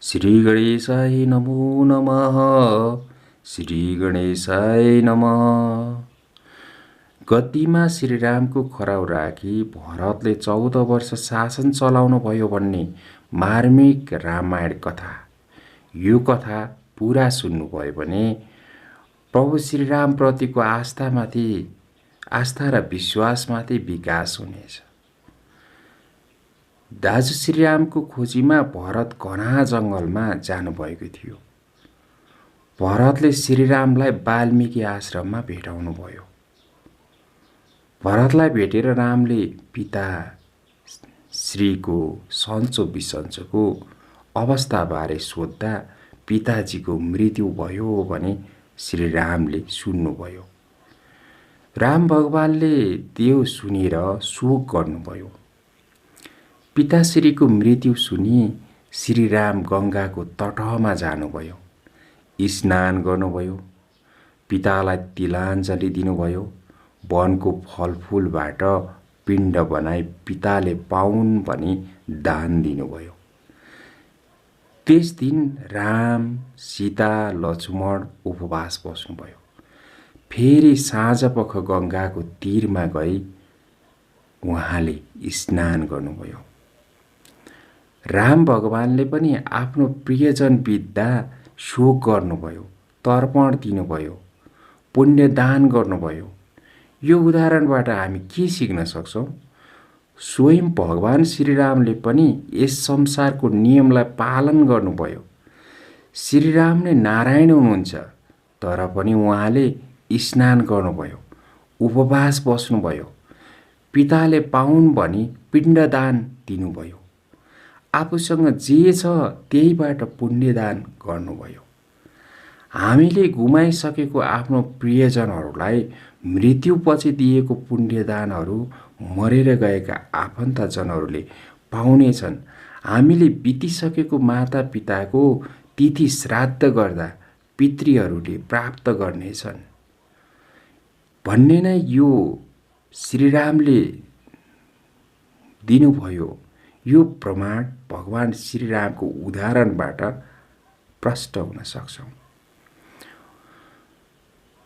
श्री गणेशाय नमो नमः। श्री गणेशाय नमः। गद्दीमा श्रीरामको खराउ राखी भरतले 14 वर्ष शासन चलाउनु भयो भन्ने मार्मिक रामायण कथा। यो कथा पुरा सुन्नुभयो भने प्रभु श्रीरामप्रतिको आस्था र विश्वासमाथि विकास हुनेछ। दाजु श्रीरामको खोजीमा भरत घना जङ्गलमा जानुभएको थियो। भरतले श्रीरामलाई वाल्मीकि आश्रममा भेटाउनु भयो। भरतलाई भेटेर रामले पिता श्रीको सन्चो बिसन्चोको अवस्थाबारे सोध्दा पिताजीको मृत्यु भयो भने श्रीरामले सुन्नुभयो। राम भगवानले त्यो सुनेर शोक गर्नुभयो। पिताश्रीको मृत्यु सुनि श्रीराम गङ्गाको तटमा जानुभयो। स्नान गर्नुभयो। पितालाई तिलाञ्जली दिनुभयो। वनको फलफुलबाट पिण्ड बनाई पिताले पाउन् भनी दान दिनुभयो। त्यस दिन राम, सीता, लक्ष्मण उपवास बस्नुभयो। फेरि साँझपख गङ्गाको तीरमा गई उहाँले स्नान गर्नुभयो। राम भगवानले पनि आफ्नो प्रियजन बित्दा शोक गर्नुभयो, तर्पण दिनुभयो, पुण्यदान गर्नुभयो। यो उदाहरणबाट हामी के सिक्न सक्छौँ? स्वयं भगवान श्रीरामले पनि यस संसारको नियमलाई पालन गर्नुभयो। श्रीराम नै नारायण हुनुहुन्छ, तर पनि उहाँले स्नान गर्नुभयो, उपवास बस्नुभयो, पिताले पाउन् भनी पिण्डदान दिनुभयो। आफूसँग जे छ त्यहीबाट पुण्यदान गर्नुभयो। हामीले गुमाइसकेको आफ्नो प्रियजनहरूलाई मृत्युपछि दिएको पुण्यदानहरू मरेर गएका आफन्तजनहरूले पाउनेछन्। हामीले बितिसकेको मातापिताको तिथि श्राद्ध गर्दा पितृहरूले प्राप्त गर्नेछन् भन्ने नै यो श्रीरामले दिनुभयो। यो प्रमाण भगवान श्रीरामको उदाहरणबाट प्रष्ट हुन सक्छौँ।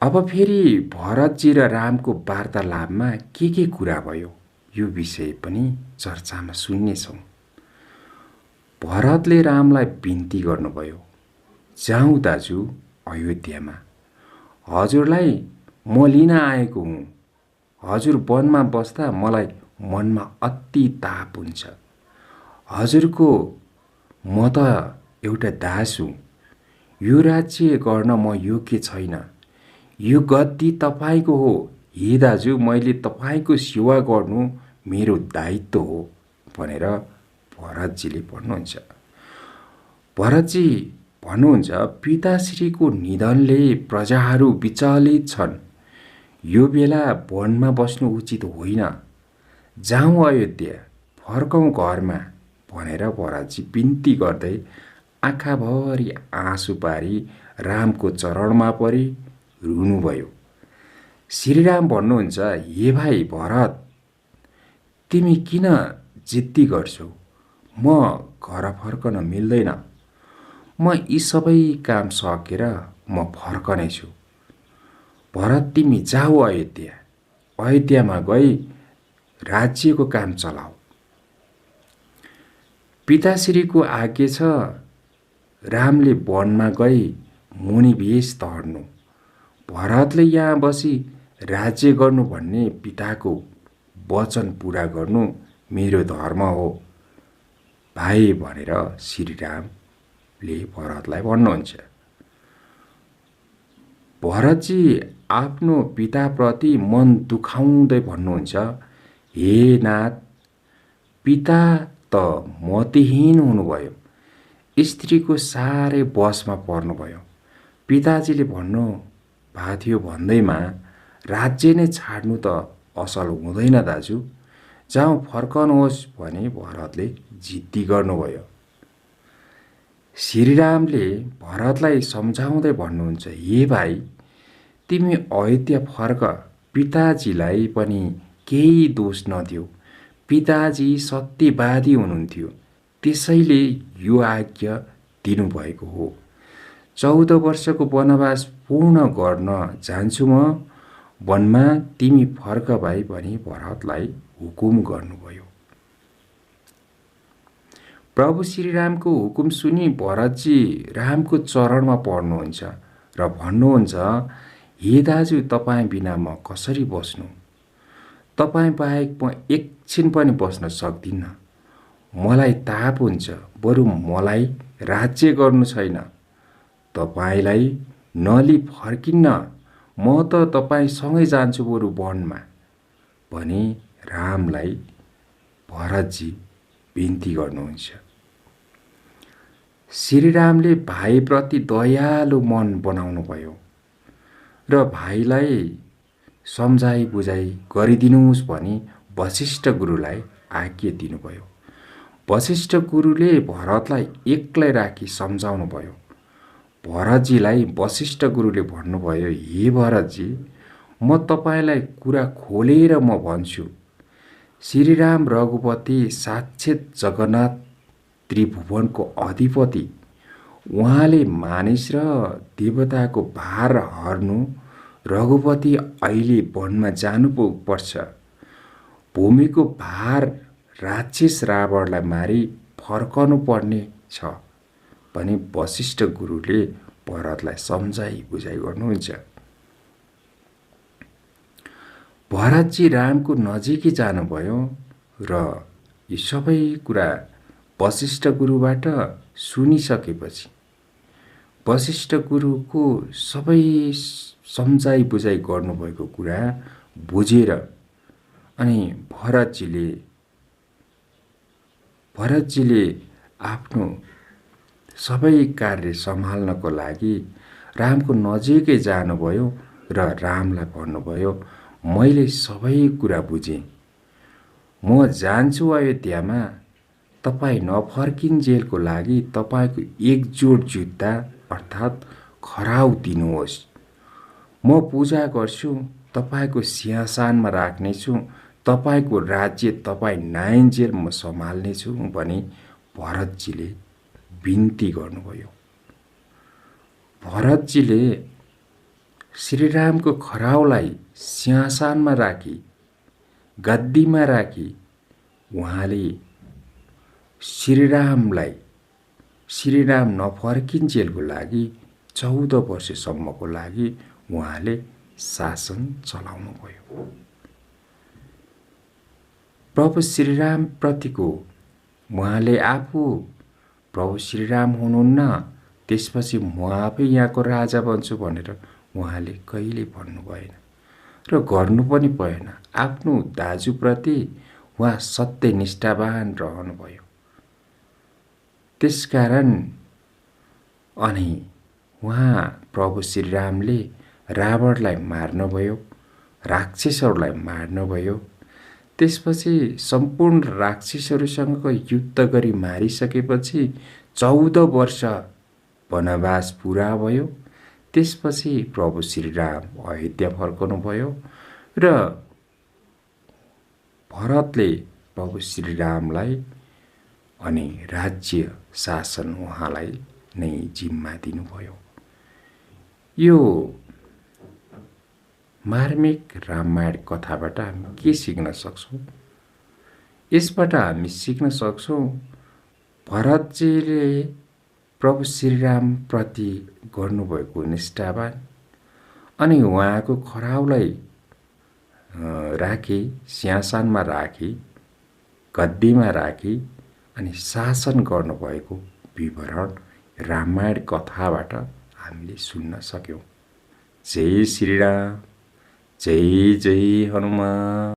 अब फेरि भरतजी र रामको वार्तालापमा के कुरा भयो यो विषय पनि चर्चामा सुन्नेछौँ। भरतले रामलाई बिन्ती गर्नुभयो, जाउँ दाजु अयोध्यामा। हजुरलाई म लिन आएको हुँ। हजुर वनमा बस्दा मलाई मनमा अति ताप हुन्छ। हजुरको म त एउटा दास हुँ। यो राज्य गर्न म योग्य छैन। यो गद्दी तपाईको हो। हे दाजु, मैले तपाईको सेवा गर्नु मेरो दायित्व हो भनेर भरतजीले भन्नुहुन्छ। भरतजी भन्नुहुन्छ, पिताश्रीको निधनले प्रजाहरू विचलित छन्। यो बेला वनमा बस्नु उचित होइन। जाउँ अयोध्या, फर्कौँ घरमा भनेर भरतजी बिन्ती गर्दै आँखाभरि आँसु पारी रामको चरणमा परी रुनुभयो। श्रीराम भन्नुहुन्छ, हे भाइ भरत, तिमी किन जिद्दी गर्छौ? म घर फर्कन मिल्दैन। म यी सबै काम सकेर म फर्कनेछु। भरत, तिमी जाऊ अयोध्या। अयोध्यामा गई राज्यको काम चलाऊ। पिताश्रीको आज्ञा छ। रामले वनमा गई मुनिवेश तर्नु, भरतले यहाँ बसी राज्य गर्नु भन्ने पिताको वचन पूरा गर्नु मेरो धर्म हो भाइ भनेर श्रीरामले भरतलाई भन्नुहुन्छ। भरतजी आफ्नो पिताप्रति मन दुखाउँदै भन्नुहुन्छ, हे नाथ, पिता त मतिहीन हुनुभयो। स्त्रीको साह्रै बसमा पर्नुभयो। पिताजीले भन्नु भएको थियो भन्दैमा राज्य नै छाड्नु त असल हुँदैन दाजु। जाउँ फर्कनुहोस् भने भरतले जिद्दी गर्नुभयो। श्रीरामले भरतलाई सम्झाउँदै भन्नुहुन्छ, हे भाइ, तिमी अयोध्या फर्क। पिताजीलाई पनि केही दोष नदेऊ। पिताजी सत्यवादी हुनुहुन्थ्यो। त्यसैले यो आज्ञा दिनुभएको हो। 14 वर्षको वनवास पूर्ण गर्न जान्छु म वनमा, तिमी फर्क भाइ भनी भरतलाई हुकुम गर्नुभयो। प्रभु श्रीरामको हुकुम सुनि भरतजी रामको चरणमा पर्नुहुन्छ र भन्नुहुन्छ, हे दाजु, तपाईँ बिना म कसरी बस्नु? तपाईँ बाहेक म एकछिन पनि बस्न सक्दिनँ। मलाई ताप हुन्छ, बरु मलाई राज्य गर्नु छैन। तपाईलाई नली फर्किन्न, म त तपाईसँगै जान्छु बरु वनमा भनी रामलाई भरतजी बिन्ती गर्नुहुन्छ। श्रीरामले भाइप्रति दयालु मन बनाउनुभयो र भाइलाई सम्झाइ बुझाइ गरिदिनुहोस् भनी वशिष्ठ गुरुलाई आज्ञा दिनुभयो। वशिष्ठ गुरुले भरतलाई एक्लै राखी सम्झाउनुभयो। भरतजीलाई वशिष्ठ गुरुले भन्नुभयो, हे भरतजी, म तपाईँलाई कुरा खोलेर म भन्छु। श्रीराम रघुपति साक्षात् जगन्नाथ त्रिभुवनको अधिपति, उहाँले मानिस र देवताको भार हर्नु रघुपति अहिले वनमा जानु पर्छ। भूमिको भार राक्षस रावणलाई मारी फर्कनु पर्ने छ भनी वशिष्ठ गुरुले भरतलाई सम्झाइ बुझाइ गर्नुहुन्छ। भरतजी रामको नजिकै जानुभयो र यी सबै कुरा वशिष्ठ गुरुबाट सुनिसकेपछि वशिष्ठ गुरुको सबै सम्झाइ बुझाइ गर्नुभएको कुरा बुझेर अनि भरतजीले आफ्नो सबै कार्य सम्हाल्नको लागि रामको नजिकै जानुभयो र रामलाई भन्नुभयो, मैले सबै कुरा बुझेँ। म जान्छु अयोध्यामा। तपाईँ नफर्किन्जेलको लागि तपाईँको एकजोड जुत्ता अर्थात् खराउ दिनुहोस्। म पूजा गर्छु, तपाईँको सिंहासनमा राख्नेछु, तपाईँको राज्य तपाईँ नआइन्जेल म सम्हाल्नेछु भनी भरतजीले बिन्ती गर्नुभयो। भरतजीले श्रीरामको खराउलाई सिंहासनमा राखी, गद्दीमा राखी, उहाँले श्रीराम नफर्किन्जेलको लागि 14 वर्षसम्मको लागि उहाँले शासन चलाउनुभयो। प्रभु श्रीराम प्रतिको उहाँले आफू प्रभु श्रीराम हुनुहुन्न, त्यसपछि म आफै यहाँको राजा बन्छु भनेर उहाँले कहिले भन्नु भएन र गर्नु पनि भएन। आफ्नो दाजुप्रति उहाँ सत्यनिष्ठावान रहनुभयो। त्यसकारण अनि उहाँ प्रभु श्रीरामले रावणलाई मार्नुभयो, राक्षसहरूलाई मार्नुभयो। त्यसपछि सम्पूर्ण राक्षसहरूसँग युद्ध गरी मारिसकेपछि 14 वर्ष वनवास पुरा भयो। त्यसपछि प्रभु श्रीराम अयोध्या फर्कनुभयो र भरतले प्रभु श्रीरामलाई अनि राज्य शासन उहाँलाई नै जिम्मा दिनुभयो। यो मार्मिक रामायण कथाबाट हामी के सिक्न सक्छौँ? यसबाट हामी सिक्न सक्छौँ भरतजीले प्रभु श्रीराम प्रति गर्नुभएको निष्ठावान अनि उहाँको खराउलाई राखी, सिंहासनमा राखी, गद्दीमा राखी अनि शासन गर्नुभएको विवरण रामायण कथाबाट हामीले सुन्न सक्यौँ। जय श्रीराम, जय जय हनुमान।